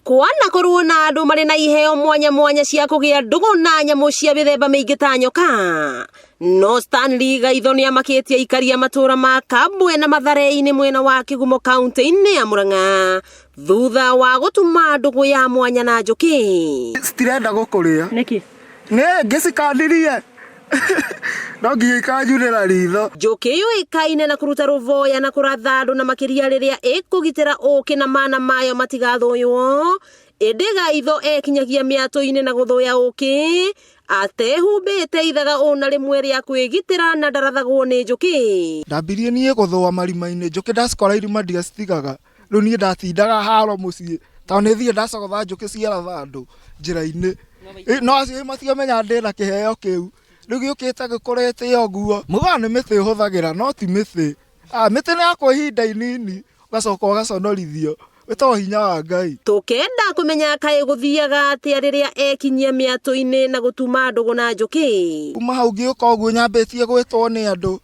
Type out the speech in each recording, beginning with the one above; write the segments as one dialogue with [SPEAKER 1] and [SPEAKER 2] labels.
[SPEAKER 1] Kwanakorwo na andũ marĩ na iheo mwanya mwanya cia kũgĩa ndũgũ na nyamũ cia mĩthemba mĩingĩ ta nyoka. No Stanley Gaitho nĩamakĩtie aikari a matũũra ma Kabwe na Mathare-inĩ mwena wa Kĩgumo kaunti-inĩ ya Murang'a thutha wa gũtuma ndũgũ ya mwanya na njũkĩ.
[SPEAKER 2] Citirenda gũkũrĩa.
[SPEAKER 3] Nĩkĩ?
[SPEAKER 2] Nĩ ngĩcikandirie no nginya ikanjunĩra ritho.
[SPEAKER 1] Njũkĩ yũĩkaine na kũruta rũboya na kũratha andũ na makĩria rĩrĩa ĩkũgitĩra ũkĩ na mana mayo matigathũywo. Ĩndĩ Gaitho ekinyagia mĩatũ-inĩ na gũthũya ũkĩ atehumbĩte ithaga ona rĩmwe rĩa kwĩgitĩra na ndarathagwo nĩ njũkĩ.
[SPEAKER 2] Ndambirie niĩ gũthũa marima-inĩ, njũkĩ ndacikora irima ndiacitigaga. Rĩu niĩ ndatindaga haro mũciĩ tondũ nĩ thiĩ ndacogotha njũkĩ ciaratha andũ njĩra-inĩ. No acio matiamenya ndĩna kĩheo kĩu. Rĩu gĩũkĩte gĩkũrĩte ũguo. Mugaga nĩ mĩtĩ ũhũthagĩra no ti mĩtĩ. Mĩtĩ nĩ ya kwa ihinda inini ũgacoka ũgaconorithio. Wĩtagwo hinya wa Ngai.
[SPEAKER 1] Tũkenda kũmenya kaĩ gũthiaga atĩa rĩrĩa ekinyia mĩatũ-inĩ na gũtuma ndũgũ na njũkĩ.
[SPEAKER 2] Kuma hau ngĩũka ũguo nyambĩtie gwĩtwo nĩ andũ.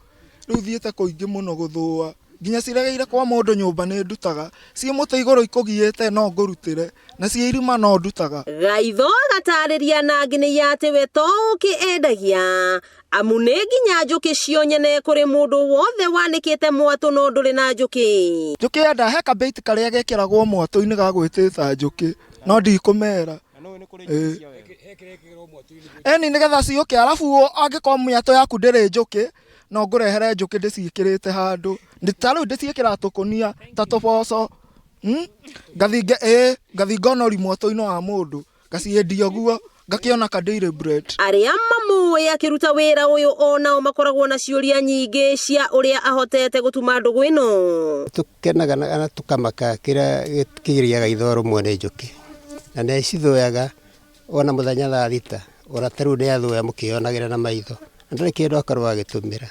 [SPEAKER 2] Rĩu thiĩte kũingĩ mũno gũthũa. Nginya ciregeire kwa mũndũ nyũmba nĩ ndutaga. Ciĩ mũtĩ igũrũ ikũgiĩte no ngũrutĩre. Na ciĩ irima no ndutaga.
[SPEAKER 1] Gaitho agatarĩria na nginyagia atĩ we to ũkĩ endagia. Amu nĩ nginya njũkĩ cio nyene kũrĩ mũndũ wothe wanĩkĩte mwatũ no ndũrĩ na njũkĩ.
[SPEAKER 2] Njũkĩ enda he kabĩti karĩa gekĩragwo mwatũ-inĩ ga gwĩtĩta njũkĩ no ndikũmera. Eni nĩgetha ciũke arabu angĩkorwo mĩatũ yaku ndĩrĩ njũkĩ no ngũrehere njũkĩ ndĩciĩkĩrĩte handũ. Ta rĩu ndĩciĩkĩraga tũkũnia ta tũboco. Ngathiĩ ngonori mwatũ-inĩ wa mũndũ ngaciendia ũguo ngakĩona ka daily bread.
[SPEAKER 1] Arĩa mamũĩ akĩruta wĩra ũyũ onao makoragwo na ciũria nyingĩ cia ũrĩa ahotete gũtuma ndũgũ ĩno.
[SPEAKER 4] Tũkenaga na tũkamaka kĩrĩa kĩgĩrĩaga itho rũmwe nĩ njũkĩ. Na nĩ cithũyaga ona mũthenya thaa thita ona ta rĩu nĩ athũya mũkĩyonagĩra na maitho. Na ndarĩ kĩndũ akorwo agĩtũmĩra.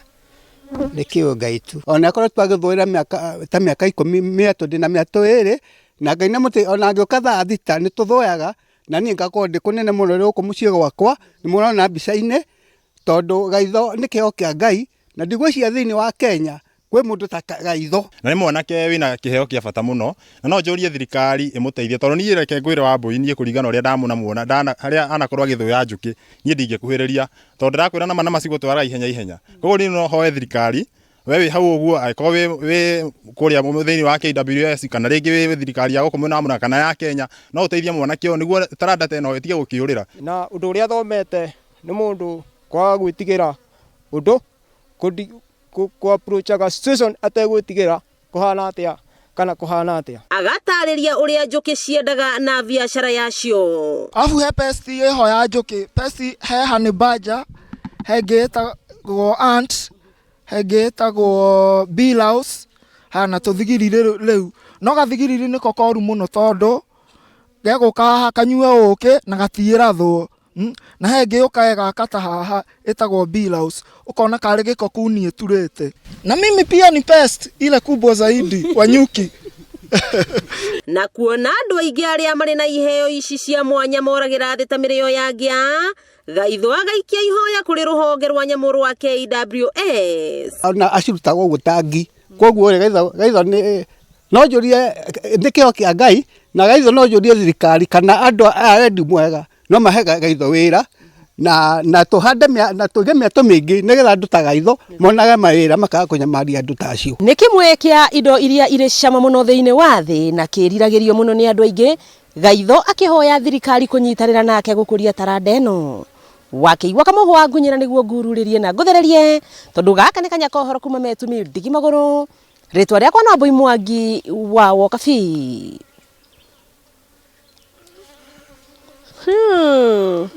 [SPEAKER 4] Nĩ kĩo Ngai tu.
[SPEAKER 5] Ona akorwo twagĩthũĩra mĩaka ta mĩaka ikũmi mĩatũ ndĩna mĩatũ ĩrĩ na Ngai nĩ mũtĩ ona angĩũka thaa thita nĩ tũthũyaga na niĩ ngakorwo ndĩ kũnene mũno gũkũ mũciĩ gwakwa nĩ mũrona mbica-inĩ tondũ Gaitho nĩ kĩheo kĩa Ngai na ndigwĩciria thĩinĩ wa Kenya kwĩ mũndũ ta Gaitho.
[SPEAKER 6] Na nĩ mwanake wĩna kĩheo kĩa bata mũno na no njũrie thirikari ĩmũteithie tondũ niĩ reke ngwĩre Wambũi niĩ kũringana ũrĩa ndamuona harĩa anakorwo agĩthũya njũkĩ niĩ ndingĩkuhĩrĩria tondũ ndĩrakwĩra nama nama cigũtwara ihenya ihenya. Koguo niĩ no hoe thirikari we wĩ hau ũguo angĩkorwo wĩ kũrĩa thĩinĩ wa KWS kana rĩngĩ wĩ thirikari ya gũkũ mwena wa Murang'a kana ya Kenya no ũteithie mwanake ũyũ nĩguo taranda ta ĩno ĩtige gũkĩũrĩra.
[SPEAKER 7] Na ũndũ ũrĩa thomete nĩ mũndũ kwaga gwĩtigĩra ũndũ kũ approach situation ategwĩtigĩra kũhana atĩa kana kũhana atĩa.
[SPEAKER 1] Agatarĩria ũrĩa njũkĩ ciendaga na biacara yacio.
[SPEAKER 2] Arabu he pest ĩho ya njũkĩ, pest he honey badger, he ĩngĩ ĩtagwo ant, he ĩngĩ ĩtagwo bee louse, haya na tũthigiri rĩu. No gathigiriri nĩko koru mũno tondũ gegũka haha kanyue ũkĩ na gatiĩrathwo. Na he ĩngĩ yũkaga ĩgaka ta haha ĩtagwo bee louse, ũkona karĩ gĩko kuni ĩturĩte. Na mimi pia ni pest ile kubwa zaidi wa nyuki.
[SPEAKER 1] Na kuona andũ aingĩ arĩa marĩ na iheo ici cia mwanya moragĩra thĩ ta mĩrĩo ya ngĩa, Gaitho agaikia ihoya kũrĩ rũhonge rwa nyamũ rwa KWS.
[SPEAKER 5] Ona acirutaga ũguo ta ngi. Koguo rĩ Gaitho nĩ no njũrie nĩ kĩheo kĩa Ngai na Gaitho no njũrie thirikari kana andũ aya wendi mwega no mahe Gaitho wĩra na tũhande na tũige mĩatũ mĩingĩ nĩgetha andũ ta Gaitho monage mawĩra makaga kũnyamaria andũ ta acio.
[SPEAKER 1] Nĩ kĩmwe kĩa indo iria irĩ cama mũno thĩinĩ wa thĩ na kĩriragĩrio mũno nĩ andũ aingĩ. Gaitho akĩhoya thirikari kũnyitanĩra nake gũkũria taranda ĩno. Wakĩigua kamũhwa ngunyĩra nĩguo ngururĩrie na ngũthererie tondũ gaka nĩ kanya kohoro kuma metumi ndigi magũrũ. Rĩtwa rĩakwa no Mbũi Mwangi wa Wokabi.